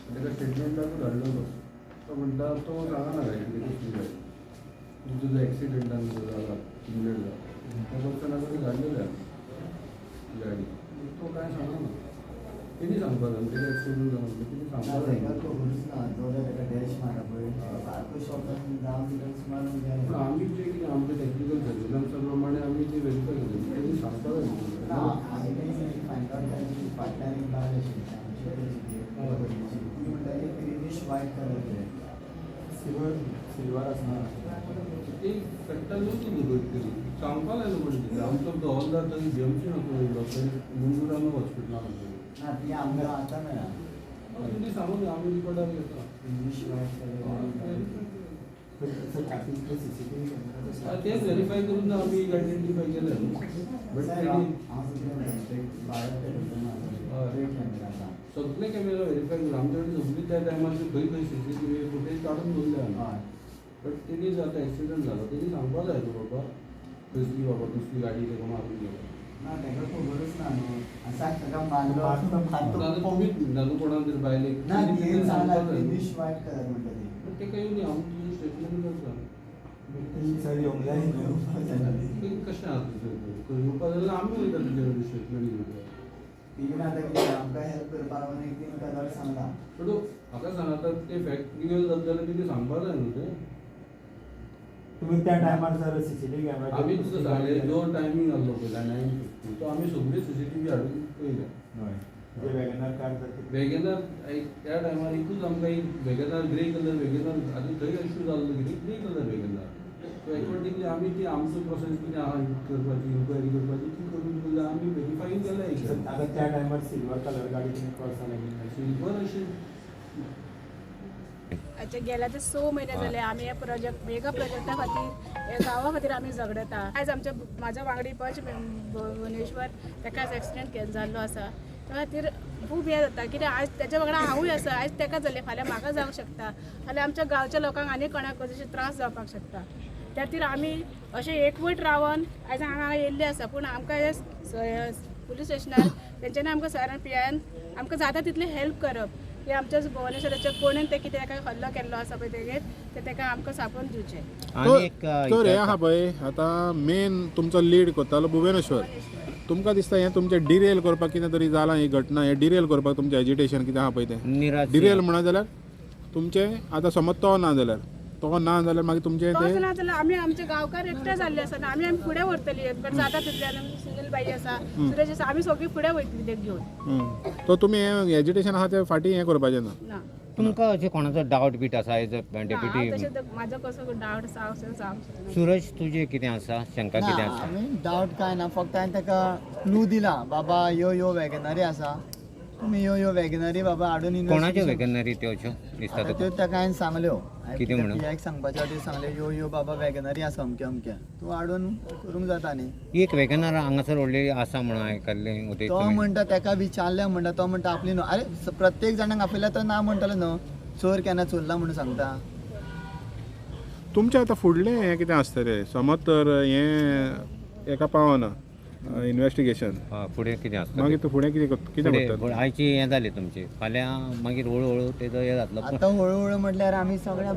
ताका स्टेटमेंटाकूच धाडलेलो. तो म्हणटा तो सांगना गाडी कसली गाडी तुमचो जो एक्सिडंटान जो जाला इंजर्ड जाला त्या पर्सना कडेन धाडलेले आमी गाडी. तो कांय सांगना, तेणी सांगपाक जाय तेका एक्सिडंट जाला तेणी सांगपाक जाय. खबरूच ना जो ताका डॅश मारला पळय सारको शॉकान 10 मिनटां सुमार. पूण आमी जे कितें आमचे टॅक्निकल सर्वेलन्सा प्रमाणे आमी ते व्हेरीफाय केले, तेणी सांगपाक जाय. आमी फायंड आवट केलें फाटल्यान एक बायल आशिल्ली आमची ती म्हणटा एक greenish white colour silver silver आसना ती फॅक्टर न्हू तुमी तरी सांगपाक जाय न्हू कोणी तरी. आमचो तो हॉलदार थंय जीएमसी वयलो थंय मंजुरान हॉस्पिटलान आसलो. ना ती आमकां आतां मेळ्ळा. तुमी सांगून आमी रिपोर्टार घेता. ग्रीनिश व्हायट कलर तेच व्हेरीफाय करून आमी आयडेंटिफाय केलें न्हू. बट सगळे कॅमेरा व्हेरीफाय करून आमचे कडेन सगळी त्या टायमार खंय खंय सीसीटीव्ही फुटेज काडून दवरले आमी. बट तेणी जो आतां एक्सिडंट जालो तेणी सांगपाक जाय न्हू बाबा कसली बाबा कसली गाडी ताका मारून गेलो. ना ताका खबरूच ना न्हू. आसा ताका मारलो तुमीच म्हणटा न्हू कोणाक तरी बायलेक ना ती सांगला ग्रीनिश व्हायट कलर म्हणटा ती. बट ताका येवन हांव तुजें स्टेटमेंट करता. कशें आसा तुजें येवपा जाल्यार आमी वयता तुजे कडेन स्टेटमेंट घेवपाक. तिगेन आतां कितें आमकां हेल्प करपाक लागून एक तीन गजाल सांगला. पूण म्हाका सांग आतां ते फॅक्ट रिवील जाता जाल्यार तेणी सांगपाक जाय न्हू तें. तुम्ही त्या टायमार सर सीसीटीव्ही कॅमेरा आमी तुका सांगलें जो टायमींग आसलो पयला 9:50 तो आमी सगळी सीसीटीव्ही हाडून पळयल्या. वॅगनार कार वॅगनार त्या टायमार एकूच आमकां एक WagonR grey colour WagonR आनी थंय इशू जाल्लो कितें grey colour Wagon R. So accordingly आमी ती आमचो प्रोसेस कितें आहा करपाची इन्क्वायरी करपाची ती करून पयलीं आमी व्हेरीफाय केल्या. आतां त्या टायमार सिल्वर कलर गाडी तुमी क्रॉस जाली सिल्वर अशें अच्छा गेल्या ते 6 म्हयने जाले आमी हे प्रोजेक्ट मेगा प्रोजेक्टा खातीर ह्या गांवा खातीर आमी झगडता. आयज आमच्या म्हाजो वांगडी पंच भुवनेश्वर ताका आज एक्सिडंट जाल्लो आसा. त्या खातीर खूब हें जाता कित्याक आयज तेच्या वांगडा हांवूय आसा. आयज ताका जालें फाल्यां म्हाका जावंक शकता, फाल्यां आमच्या गांवच्या लोकांक आनी कोणाक अशे त्रास जावपाक शकता. त्या खातीर आमी अशें एकवट रावन आयज हांगा येयल्ले आसा. पूण आमकां हे पुलीस स्टेशनार तेंच्यांनी आमकां सरान पी.आय.न आमकां जाता तितलें हेल्प करप की आमच्या भुवनेश्वराच्या कोणेन ते कितें ताका हल्लो केल्लो आसा पळय तेगेर ते ताका आमकां सांपोवन दिवचें. तर हें आहा पळय आतां मेन तुमचो लीड करतालो भुवनेश्वर. तुमकां दिसता हें तुमचें डिरेल करपाक कितें तरी जालां ही घटना, हें डिरेल करपाक तुमचें एजिटेशन कितें आहा पळय तें डिरेल म्हणा जाल्यार तुमचें आतां समज तो ना जाल्यार तो ना जाल्यार मागीर तुमचें तोच ना जाल्यार आमी आमचे गांवकार एकटे जाल्ले आसा आमी आमी फुडें व्हरतली. बट जाता तितल्यान सुनील बाई आसा सुरेश आसा आमी सगळीं फुडें वयतली तें घेवन. तो तुमी हें एजिटेशन आहा तें फाटीं हें करपाचें ना. तुमकां अशें कोणाचो डावट बीट आसा एज अ डेप्युटी? तशें म्हाजो कसो डावट आसा अशें सांगूंक शकना. सुरज तुजें कितें आसा शंका कितें आसा? डावट कांय ना, फक्त हांवें ताका क्लू दिला बाबा यो यो वॅगनरी आसा तुमी यो यो वॅगनरी बाबा हाडून. कोणाच्यो वॅगनरी त्यो अश्यो दिसता त्यो ताका हांवें सांगल्यो कितें म्हणून पी.आय.क सांगपाच्या खातीर सांगलें यो यो बाबा वॅगनरी आसा अमकें अमकें तूं हाडून करूंक जाता न्ही. एक वॅगनार हांगासर व्हडली आसा म्हणून आयकल्लें. तो म्हणटा ताका विचारलें म्हणटा तो म्हणटा आपली न्हू. अरे प्रत्येक जाणांक आपयल्यार तो ना म्हणटलो न्हू चोर केन्ना चोरला म्हणून सांगता. तुमचें आतां फुडलें हें कितें आसतलें समज तर हें एका पावना इन्वेस्टिगेशन फुडें कितें आसता मागीर तूं फुडें कितें कितें करता? आयची हें जालें तुमचें फाल्यां मागीर हळू हळू तेजो हें जातलो. आतां हळू हळू म्हटल्यार आमी सगळे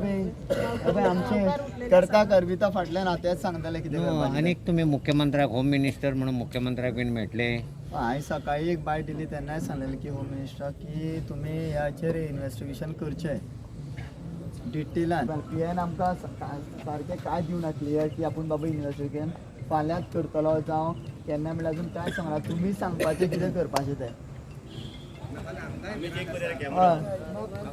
पळय आमचें करता करविता फाटल्यान तेंच सांगताले कितें. आनीक तुमी मुख्यमंत्र्याक होम मिनिस्टर म्हणून मुख्यमंत्र्याक बीन मेळटले? हांवें सकाळी एक बायट दिली तेन्नाय सांगलेलें की होम मिनिस्टराक की तुमी ह्याचेर इन्वेस्टिगेशन करचें डिटेलान. पी.आय.न आमकां सारकें कांय दिवना क्लियर की आपूण बाबा इन्वेस्टिगेशन फाल्यांच करतलो जावं केन्ना म्हणल्यार अजून कांय सांगना. तुमी सांगपाचें कितें करपाचें तें.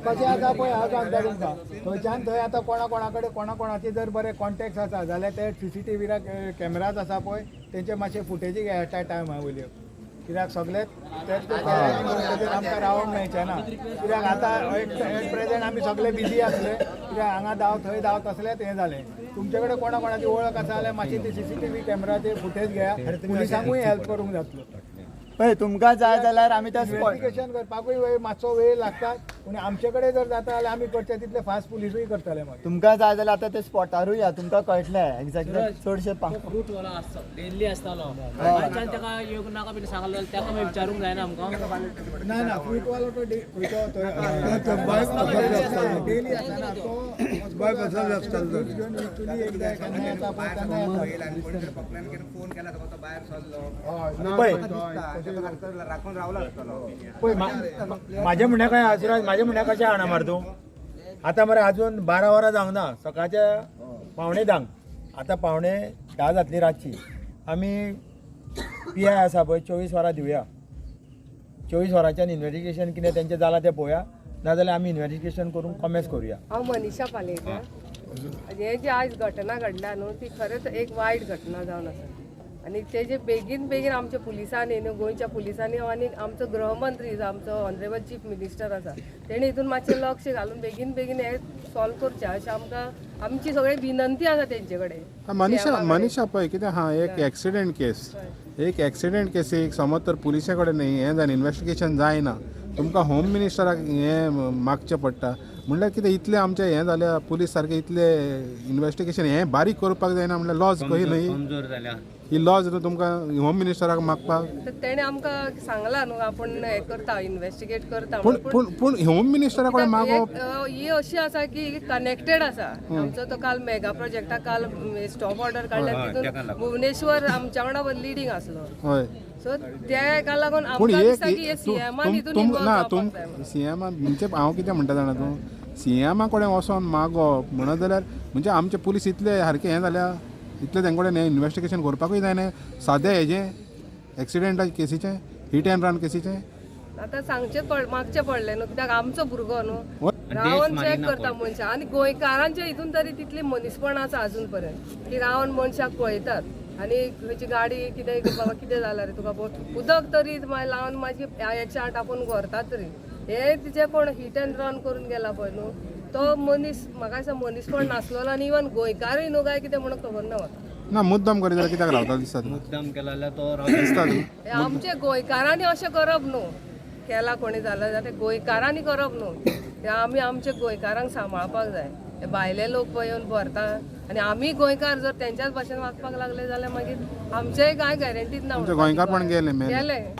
कशें आसा पळय हांव सांगता तुमकां थंयच्यान थंय आतां कोणा कोणा कडेन कोणा कोणाचे जर बरे कॉन्टेक्ट्स आसा जाल्यार ते सीसीटीव्ही कॅमेराज आसा पळय तेंचे मातशे फुटेजी घेता टायमा वयल्यो कित्याक सगळे तेच आमकां रावंक मेळचें ना. कित्याक आतां एट प्रेजेंट आमी सगळे बिजी आसले कित्याक हांगा धांव थंय धांव तसलेंच हें जालें. तुमचे कडेन कोणा कोणाची वळख आसा जाल्यार मातशी ती सीसीटीव्ही कॅमेराचेर फुटेज घेया, पुलिसांकूय हेल्प करूंक जातलो. पळय तुमकां जाय जाल्यार आमी त्या इन्वेस्टिगेशन करपाकूय मातसो वेळ लागता पूण आमचे कडेन जर जाता जाल्यार आमी करचे तितले फास्ट पुलिसूय करतले. मागीर तुमकां जाय जाल्यार आतां ते स्पॉटारूय या, तुमकां कळटलें एक्झॅक्टली चडशे फ्रूट वाला आसता, डेली आसतालो, बायच्यान ताका येवंक नाका बीन सांगलो, ताका मागीर विचारूंक जायना आमकां. ना ना, फ्रूट वालो तो खंयचो डेली आसना तो, घेवन एकदां केन्ना येता पळय तेन्ना येता. पळय म्हाजें म्हणणें काय आशिराज, म्हाजें म्हणणें कशें जाणा मरे तूं आतां मरे अजून 12 वरां जावंक ना, सकाळच्या 9:45, आतां 9:45 जातली रातची. आमी पी I आसा पळय 24 वरां दिवया, 24 वरांच्यान इन्वेस्टिगेशन कितें तेंचें जालां तें पळोवया, नाजाल्यार आमी इन्वेस्टिगेशन करून कॉमेस करुया. हांव मनीषा पालयेकर. हे जी आयज घटना घडल्या न्हू ती खरेंच एक वायट घटना जावन आसा आनी तेजे बेगीन बेगीन आमच्या पुलिसांनी न्हू, गोंयच्या पुलिसांनी आनी आमचो गृहमंत्री जो आमचो ऑनरेबल चीफ मिनिस्टर आसा तेणी हितून मातशें लक्ष घालून बेगीन बेगीन हें सॉल्व करचें अशें आमकां आमची सगळी विनंती आसा तेंचे कडेन. मनीषा मनीषा पळय कितें आहा, एक एक्सिडेंट केस, एक एक्सिडेंट केसीक समज तर पुलिसे कडेन न्ही हें जायना, इन्वेस्टिगेशन जायना, तुमकां होम मिनिस्टराक हें मागचें पडटा. म्हणल्यार कितें इतलें आमचें हें जाल्यार पुलीस सारकें इतलें इन्वेस्टिगेशन हें बारीक करपाक जायना, म्हणल्यार लॉज खंय न्ही, कमजोर जाल्या ही लॉज तुमकां होम मिनिस्टराक मागपाक. तर तेणें आमकां सांगलां न्हू आपूण हें करता, इन्वेस्टिगेट करता, पूण पूण पूण होम मिनिस्टरा कडेन मागप ही अशी आसा की कनेक्टेड आसा. आमचो तो काल मेगा प्रोजेक्टा काल स्टॉप ऑर्डर काडल्या तितून भुवनेश्वर आमच्या वांगडा लिडींग आसलो. हय, सो तेका लागून आमकां दिसता की सीएमान हितून इन्वॉल्व जावपाक जाय. सीएमान म्हणजे हांव कितें म्हणटा जाणा तूं, सीएमा कडेन वचोन मागप म्हणत जाल्यार म्हणजे आमचे पुलीस इतले सारके हें जाल्या, इतले तेंचे कडेन हें इन्वेस्टिगेशन करपाकूय जायना सादें हेजें एक्सिडेंटा केसीचें, हीट एंड रन केसीचें. आतां सांगचें मागचें पडलें न्हू, कित्याक आमचो भुरगो न्हू रावन चॅक करता मनशां आनी गोंयकारांच्या हितून तरी तितली मनीसपण आसा अजून पर्यंत की रावन मनशाक पळयतात आनी खंयची गाडी कितें बाबा कितें जालां रे तुका, उदक तरी लावन मागीर हेच्या आपूण व्हरतात तरी. हे तिचे कोण हीट एंड रन करून गेला पळय न्हू तो मनीस, म्हाका दिसता मनीसपण नासलेलो आनी इवन गोंयकारूय न्हू काय कितें म्हणून खबर ना म्हाका. ना मुद्दम करीत जाल्यार कित्याक रावता दिसता, मुद्दम केला जाल्यार तो दिसता. आमचे गोंयकारांनी अशें करप न्हू, केला कोणी जाल्यार जाल्यार गोंयकारांनी करप न्हू, ते आमी आमच्या गोंयकारांक सांबाळपाक जाय. हे भायले लोक पळय येवन भरता आनी आमी गोंयकार जर तेंच्याच भाशेन वागपाक लागले जाल्यार मागीर आमचेय कांय गॅरंटीच ना. गोंयकारपण गेलें गेलें.